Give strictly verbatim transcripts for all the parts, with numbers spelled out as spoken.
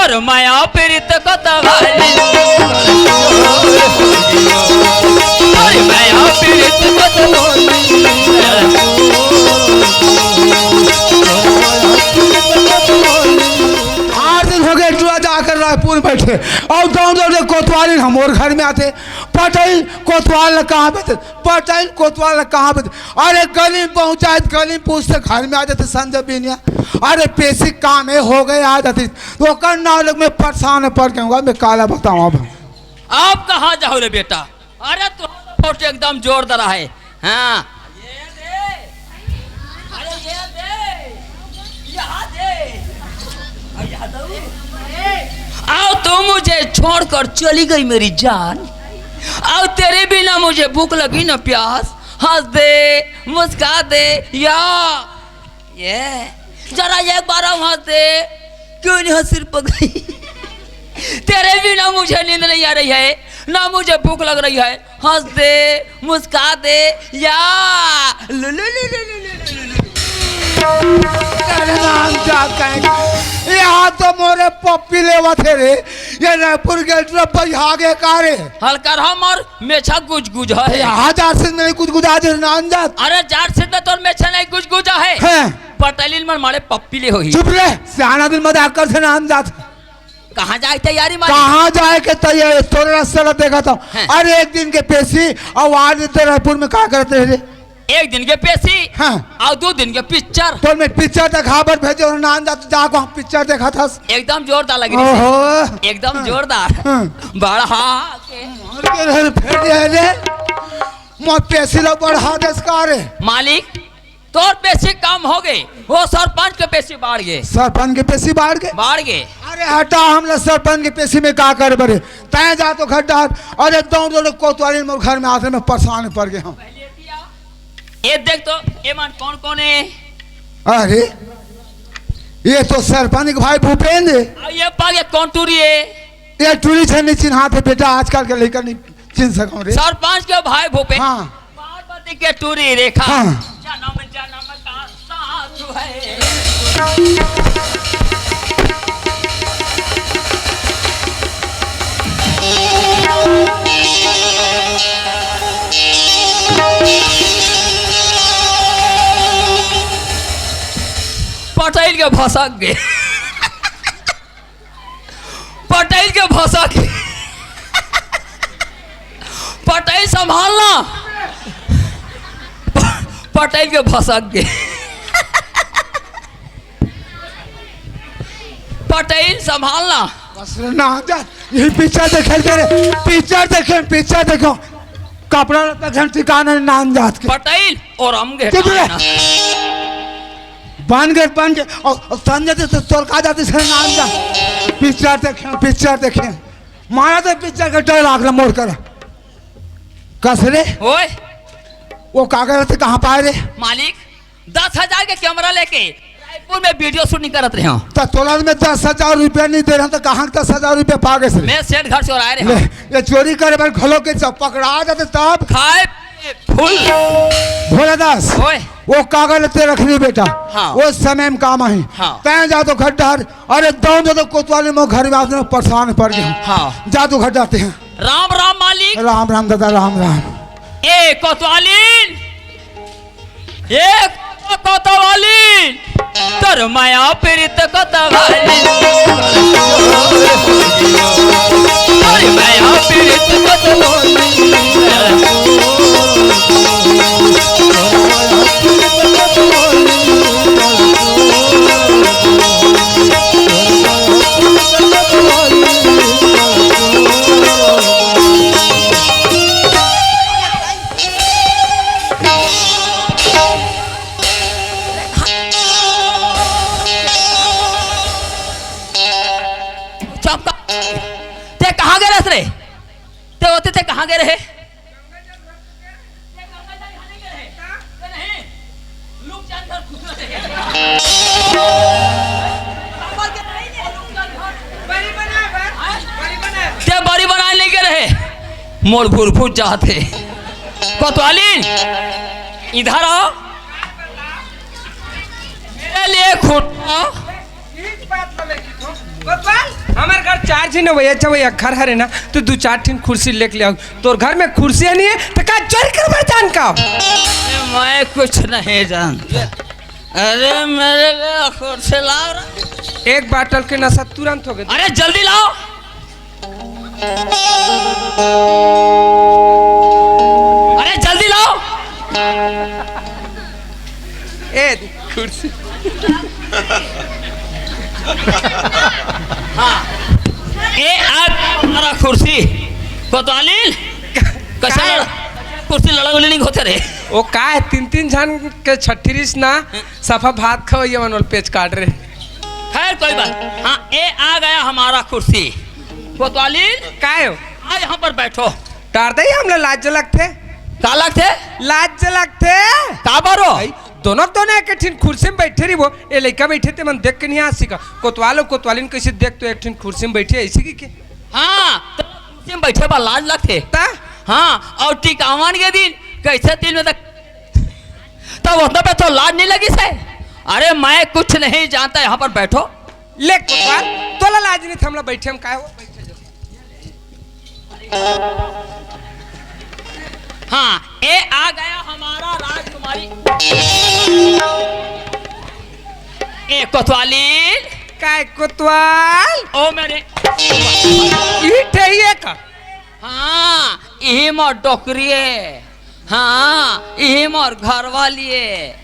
तोर मया पीरित कोतवाली, तोर मया पीरित कोतवाली। आठ दिन हो गए टूरा जाकर रायपुर बैठे, अउ दौड़ दौड़ के कोतवाली हमर घर में आथे। पटेल कोतवाल कहाँ पे थे? पटेल कोतवाल कहाँ पे थे? अरे गली में पहुँचाए, गली में पूछते घर में आ जाते संजय बिनिया। अरे पेशी काम हे, हो गए, आ जाते। तो ओकर नाम लोग में परेशान पड़ गए होगा, मैं काला बताऊँ अब। अब कहाँ जाओ रे बेटा? अरे तोर फोटो एकदम जोरदार हे। हाँ। ये दे। अरे ये दे। यहाँ दे। अरे यहाँ दे। आओ तो मुझे छोड़कर चली गई मेरी जान। आओ तेरे बिना मुझे भूख लगी न प्यास। हंस दे, मुस्का दे, या ये जरा एक बार हंस दे, क्यों नहीं हंस सिर पगली? तेरे बिना मुझे नींद नहीं आ रही है, ना मुझे भूख लग रही है। हंस दे, मुस्का दे, या लु लु लु लु लु लु लु लु। अरे राम जात कहेंगे, यहाँ तो मोरे पप्पी लेवा थे रे, ये रायपुर गेट रे भाई आगे का रे? हल्का रहा मोर मेछा गुजगुज है। यहाँ जात से नहीं गुजगुजा दे नान जात। अरे जात से तो तोर मेछा नहीं गुजगुजा है। हैं। पटेलिन मन मारे पप्पी ले होही। चुप रे, सियाना दिन मजाक कर से नान जात। कहाँ जाए तैयारी मारी? कहाँ जाए के तैयारी? तोरे रास्ते ला देखा था। हैं। अरे एक दिन के पेशी, अउ आज इधर रायपुर में का करते हैं रे? एक दिन के पेशी, हाँ। अउ दू दिन के पिक्चर। तो मैं पिक्चर देखा बर भेजे अउ नान जात, जा को हम पिक्चर देखा था। एकदम जोरदार लगी। ओहो। एकदम हाँ। जोरदार। हाँ। बड़ा के। और के रे, फेर दे रे। मोर पेशी ला बढ़ा देस का रे? मालिक, तोर पेशी कम हो गए, वो सरपंच के पेशी बाढ़ गए। सरपंच के पेशी बाढ़ गए? बाढ़ गए। अरे हटा, हमला सरपंच के पेशी में का करे बरे? तैं जा तो घर डार। अरे दौड़ दौड़ कोतवाली मोर घर में आते, मैं परेशान पड़ गया हूँ। ये देख तो, ये मन कौन कौन है? अरे, ये तो सरपंच के भाई भूपेंद्र है। आ, ये पागे कौन टूरी है? ये टूरी छे नहीं चिन्हात हे बेटा, आजकल के लइका नहीं चिन्ह सकौं रे। सरपंच के भाई भूपेंद्र। हाँ। पार्वती के टूरी रेखा। हाँ। जन्म जन्म का साथ है। पटेल के भसक गे। पटेल के भसक गे। पटेल संभालना। पटेल के भसक गे। पटेल संभालना। बस रे, ना जा। यही पिक्चर देखे के रे, पिक्चर देखे, पिक्चर देखो। कपड़ा लत्ता के ठिकाना नहीं, नान जात के। पटेल और हम के चुप रे। बन गए, बन गए। और, और संजय तो तोर का जाते से नान जा। पिक्चर देखे, पिक्चर देखे। मारा तो पिक्चर का डर लाग रहा मोर कर। कस रे? ओए। वो कागज रहते कहाँ पाए रे? मालिक, दस हजार के कैमरा लेके रायपुर में वीडियो शूटिंग करत रहे हो। तो तोला में दस हजार रुपया नहीं दे रहा, तो कहाँ दस हजार रुपया पा गए रे? मैं सेठ घर चोराए रहे ले, हो। ये चोरी करे बर घलो के जब पकड़ा जाते तब। खाए फुल। भोला दास, ओए। वो कागज ते रख ली बेटा। हाँ। वो समय में काम आही। हाँ। तैं जा तो घर डार, अरे दौड़ जा तो कोतवाली में घर में आदमी परेशान पड़ गए। हाँ। जा तो घर जाते हैं। राम राम मालिक। राम राम दादा, राम राम। ए कोतवालीन, ए कोतवालीन, तोर मया पीरित कोतवालीन, तोर मया पीरित कोतवालीन। चमका, ते कहाँ गए रहे रे? ते होते ते कहाँ गए रहे? ते बड़ी बनाए नहीं गए रहे, मोर भूर भूर जात हे। कोतवालीन, इधर आओ। मेरे लिए खुट्टा। ठीक बात बोले कि तुम। गोपाल, चार झिन अवई, अच्छा वही घर हरे ना, तो दू चार ठिन कुर्सी लेके ले आव। तोर घर में कुर्सी नहीं है, तो का चोरी करबर जान का? मैं कुछ नहीं जानता। अरे मेरे लिए कुर्सी लाओ रे। एक बाटल के नशा तुरंत हो गया। अरे जल्दी लाओ। अरे जल्दी लाओ। ए, कुर्सी। हाँ। ए, आज हमारा कुर्सी। कोतवालीन? कइसे काय? लड़ा? कुर्सी लड़ा उली नहीं होते रे। वो का है, तीन तीन झन के छट्ठी रिस ना, सफा भात खाओ, ये मन पेच काट रहे। खैर, कोई बात। हाँ, ए आ गया हमारा कुर्सी। कोतवालीन? काय हो? आ, यहाँ पर बैठो। टार दे, हमला लाज लगथे। का लगथे? लाज लगथे। का बारो? भाई, दोनों, दोनों एक ठिन कुर्सी में बैठे रहिबो। ए लइका बैठे ते मन देख के नहीं आ सिका। कोतवाल अउ कोतवालीन कइसे देख तो एक ठिन कुर्सी में बैठे ऐसे की के? हाँ, तो कुर्सी में बैठे बा लाज लगथे। ता? हाँ, अउ टिकावन के दिन कइसे दिन में तक, तब ओतना पे तो लाज नहीं लगिस हे। अरे मैं कुछ नहीं जानता, यहाँ पर बैठो। ले कोतवाल, तोला लाज नहीं, थमला बैठे हम काय हो? हाँ, ए आ गया हमारा राजकुमारी। ए कोतवालीन। काय कोतवाल? ओ मेरे। ई ठे ही एक। हाँ, इही मोर डोकरी ए। हाँ, इही मोर घरवाली ए।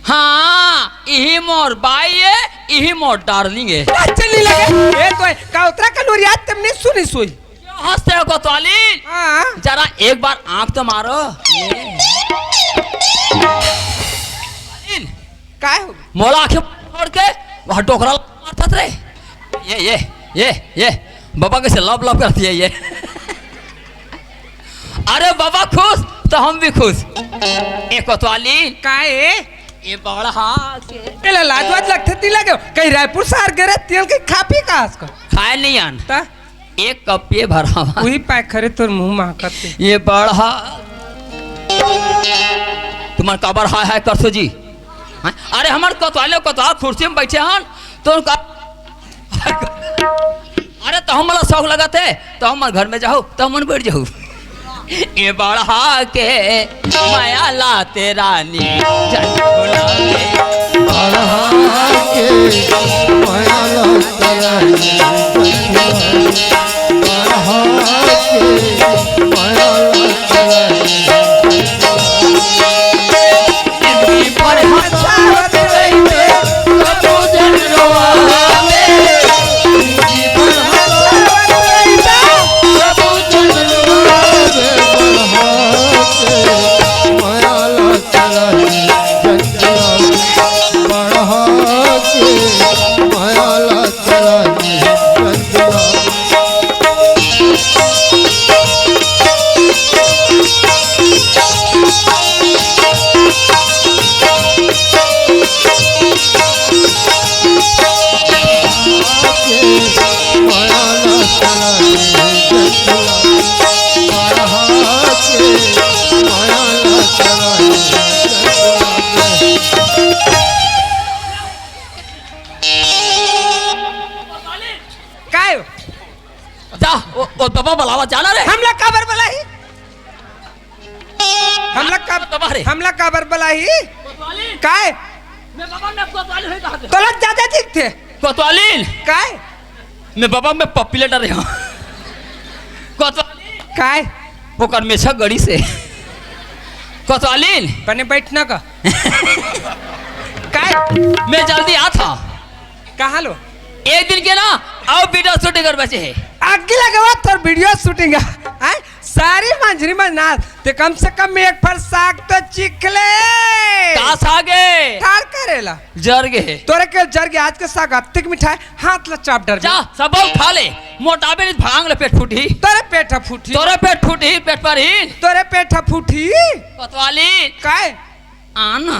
हाँ, इही मोर बाई ए, इही मोर डार्लिंग ए। अच्छा नहीं लगे। ए तो का उतरा कनूरिया तुमने सुनी सोई। क्यों हंसते हो कोतवालीन? हाँ। जरा एक बार आंख तो मारो। ये। कोतवालीन, काय हो? मोला आंखें फोड़ के वहाँ डोकरा मारता रे। ये, ये, ये, ये। बाबा कइसे लव लव करती है ये। अरे बाबा खुश तो हम भी खुश। ए कोतवालीन। काय ए? ये बड़हा के। एला लाज वाज लगथे ती लगे। कहीं रायपुर शहर गे रहे तेल के खा पी का आजकल? खाए नहीं आन। ता? एक कप ये भरा हुआ। वही पैक करे तोर मुंह महकत हे। ये बड़हा। तुमन काबर हाय हाय करथो जी? हैं? अरे हमर कोतवाल अउ कोतवाल कुर्सी में बैठे हन, तो उनका अरे तो हमला शौक लगत हे, तो हमर घर में जाहू, तो हमन बैठ जाहू। ए बड़हा के मया लाते रानी, जन भुलावे। बड़हा के मया लाते रानी, जन भुलावे। बड़हा के मया लाते रानी, जन भुलावे। काय हो? जा, ओ, ओ दबा बलावा, जाना रे। हमला काबर बलाही? हमला का-, दबा रे। हमला काबर बलाही? कोतवालीन। काय? मैं बाबा, मैं कोतवालीन होई कहा थे। तोला ज्यादा दिखथे। कोतवालीन। काय? मैं बाबा, मैं पप्पी लेटर रहे हूँ। कोतवालीन। काय? ओकर मेछा गड़ी से। कोतवालीन। बने बैठना का। काय? मैं जल्दी आता। कहाँ लो? एक दिन के ना, अउ वीडियो शूटिंग कर बचे हे। आगी लगवा तोर वीडियो शूटिंग। हैं? सारी मंझरी में नाच। ते कम से कम एक फर साग तो चीख ले। का साग हे? ठार करेला। जर गे हे। तोरे के जर गे, आज के साग अब तक मिठाई, हाथ ला चाप डर जा, गया। सब उठा ले। मोटाबे नहीं भांग ले पेट फूटी। तोरे पेट फूटी। तोरे पेट फूटी, पेट पर ही। तोरे पेट फूटी। कोतवालीन। काय? आना।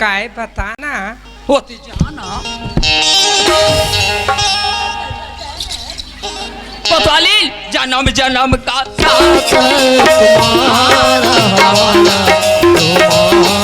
काय बताना? होती जाना। कोतवालीन, जन्म जन्म का साथ तुम्हारा हमारा, तुम्हारा।